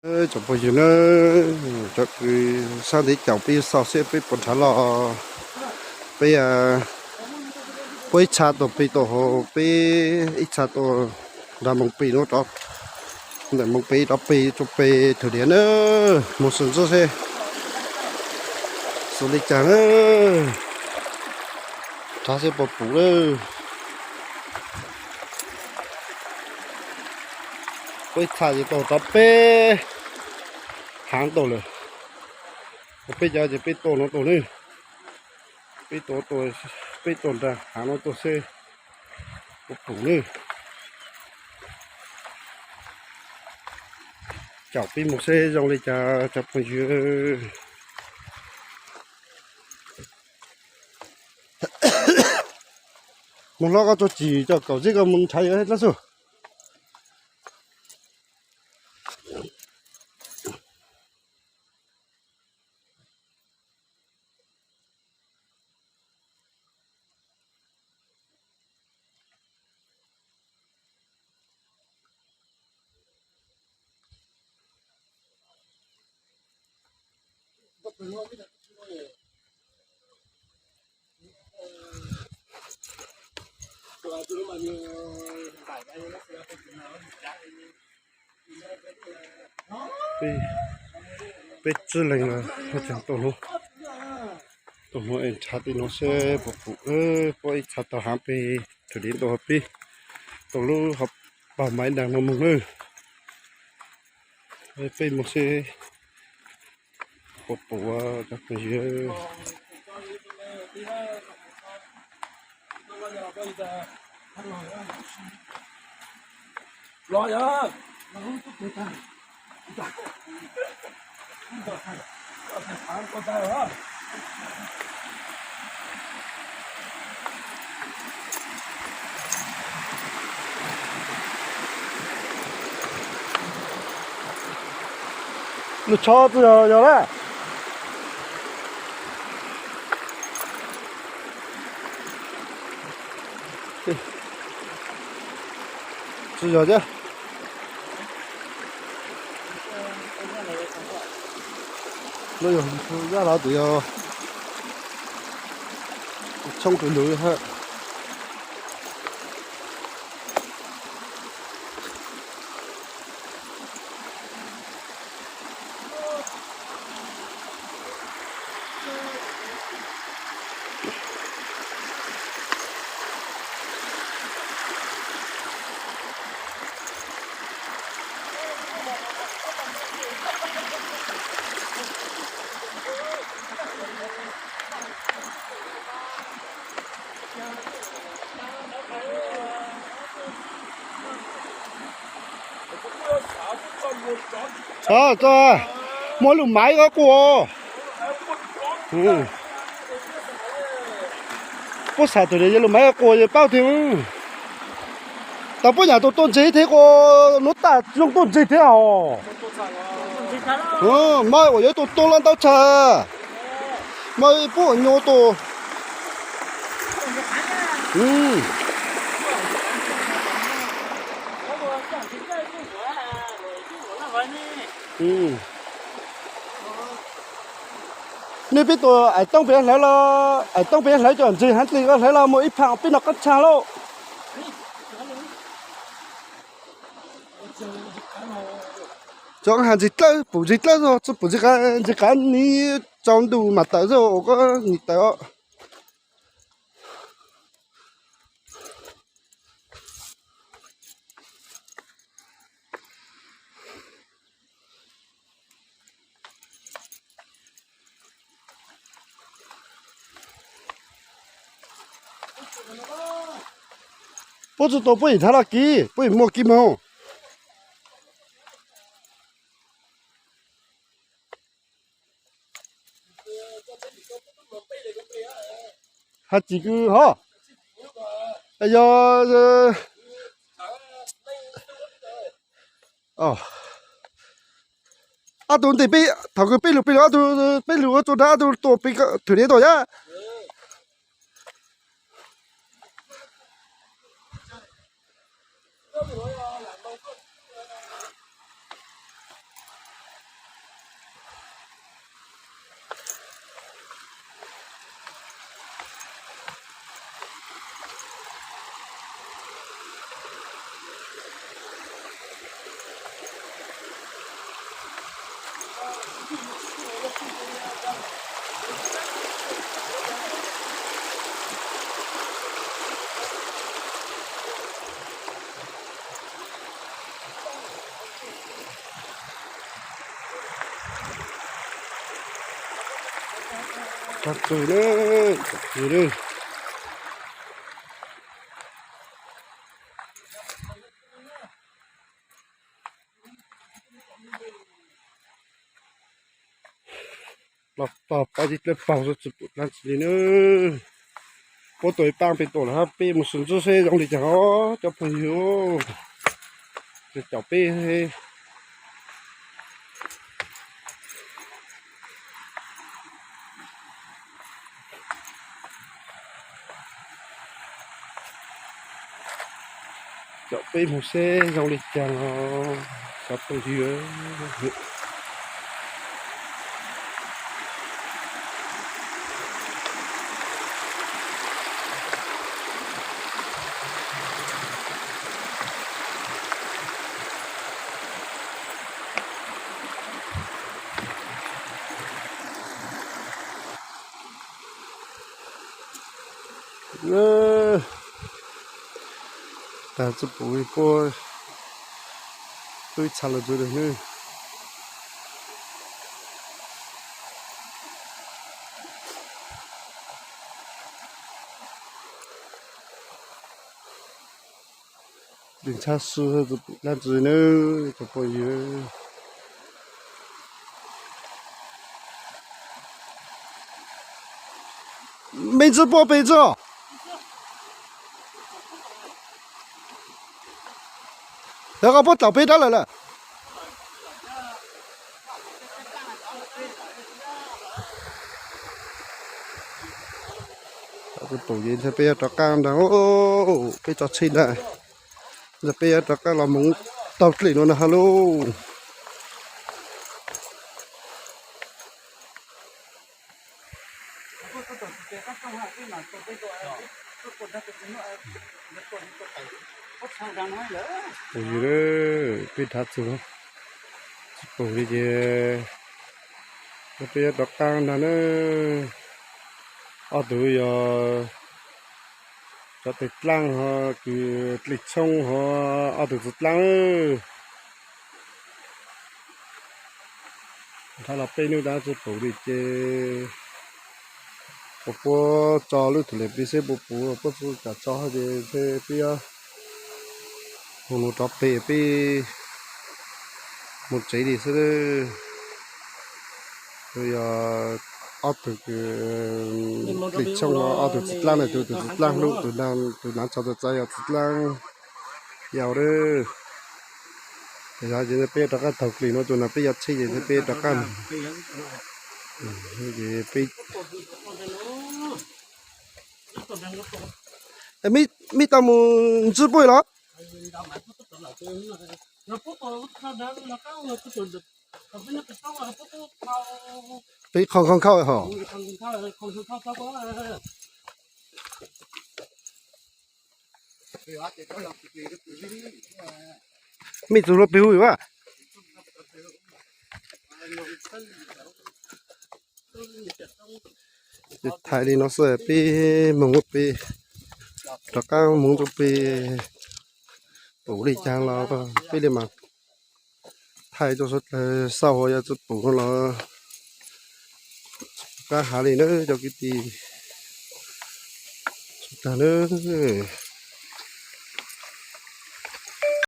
Cov phooj ywg na, cov kws sab ntev caum peb yuav xaus seb peb puas nrhav los. Peb, peb ib txha tuaj pib tuaj hauv, peb ib txha tuaj nrag Moos Pis no rov, ntawm Moos Pis rov pib tuaj pib thwm diav na, mus xus ntsuab seb xus li cas na, nrhav seb puas pum na. Peb ib txha ces tau rov peb haav tau lawm, peb cov ces peb tuaj no tuaj na, peb tuaj, peb tuaj nrag haav no tuaj seb puas pum na. Caum peb mus seb zoo li cas cov phooj ywg. Mus hlob koj tuaj tsim coj kaum zib koj mus nrhav yawg dlab xu. Peb tsib leeg los tseem tuaj hnub, tuaj hnub es nrhav tim no seb puas pum, puab ib txha tau haav peb thwm diav tuaj peb, tau lub hauv pag Maiv Daas no mus na. Peb mus seb puas pum cov phooj ywg. Lub tsho txawj yog yog lawm. Tsis yog thiab. Lub yog zaj los tias yog tshoob tus lus hab. Muaj lub maiv koj quaj. Puab xav tus yog lub maiv koj quaj yog paub tiag. Tau puab nyam tus tuaj ntseg thiab koj nuav tas zoo tuaj ntseg thiab os. Maiv uas yuav tuaj tuaj loj ntau tshaj. Maiv puab uas nyuaj tuaj. Nej peb tus aim toob peb hlawv los, aim toob peb hlawv cov ntses hab tes koj hlawv los muaj ib phaum peb no qab tshaj lauj. Cov has ntsis dlawb, pum ntsis dlawb, pum ntsis qav, ntsis qav ni tsaus ntuj mas tawm xwb, koj nim tawm os. Puab tsi tau puab yim thav laj kiv, puab yim muaj kiv moog. Has tsis kws hov, yog ob tug ntej peb, thaum kws peb lug peb lug ob tug, peb lug ua tug nrag ob tug tuaj peb thwm diav tuaj yab. Tag txog na, tag txog na. Los tog pab tib dlej paug xwb tsis pum dlaab tsi li na. Puab tuaj ib paab peb tuaj lawm hab, peb mus sib ntsuab seb zoo li caag os cov phooj ywg. Caum peb, caum peb mus seb zoo li caag os cov phooj ywg. Tag tsi pum puab tub ib txha lug ntxwv lawm nawb. Tsis ntshab su tsi pum dlaab tsi nawb cov phooj ywg. Mej ntxwb puab pem ntxwg. Yog koj puab dlaus peb dlaab lawm lawm. Tub pum ces peb yuav rov qaab nraag, peb tso tsheb nraag, peb yuav rov qaab los moog taug dlej nuav na ha lauj. Peb nrhav txug, tsi pum li ces peb yuav rov qaab nraag na. Ob tug yog cov teg dlaab ho kws dlej tshoob ho ob tug txiv dlaab. Nrhav los peb nub dlaab tsi pum li ces puab tso lub thum lem peb seb puab pum puab tsi kam tso ces peb yuav moog nuav rov pem peb moog tsev li xwb. Yog ob tug dlej tshoob, ob tug txiv dlaab na, tus txiv dlaab lub, tus naav tso txav txav yog txiv dlaab yau lawm. Yog ces peb rov qaab taug dlej nuav tso na, peb yuav tsheb ces peb rov qaab. Ces peb mej tau mus ntxwb puab los? Peb qhov khau khau hos. Mej txug lug peg huv a? Thaij li no xwb peb moog ua peb rov qaab moog rua peb pum li caag los peb li mas thaij rua suav dlawg xauj hov yog tsi pum los rov qaab has li nawb cov kwv tij suav dlawg nawb.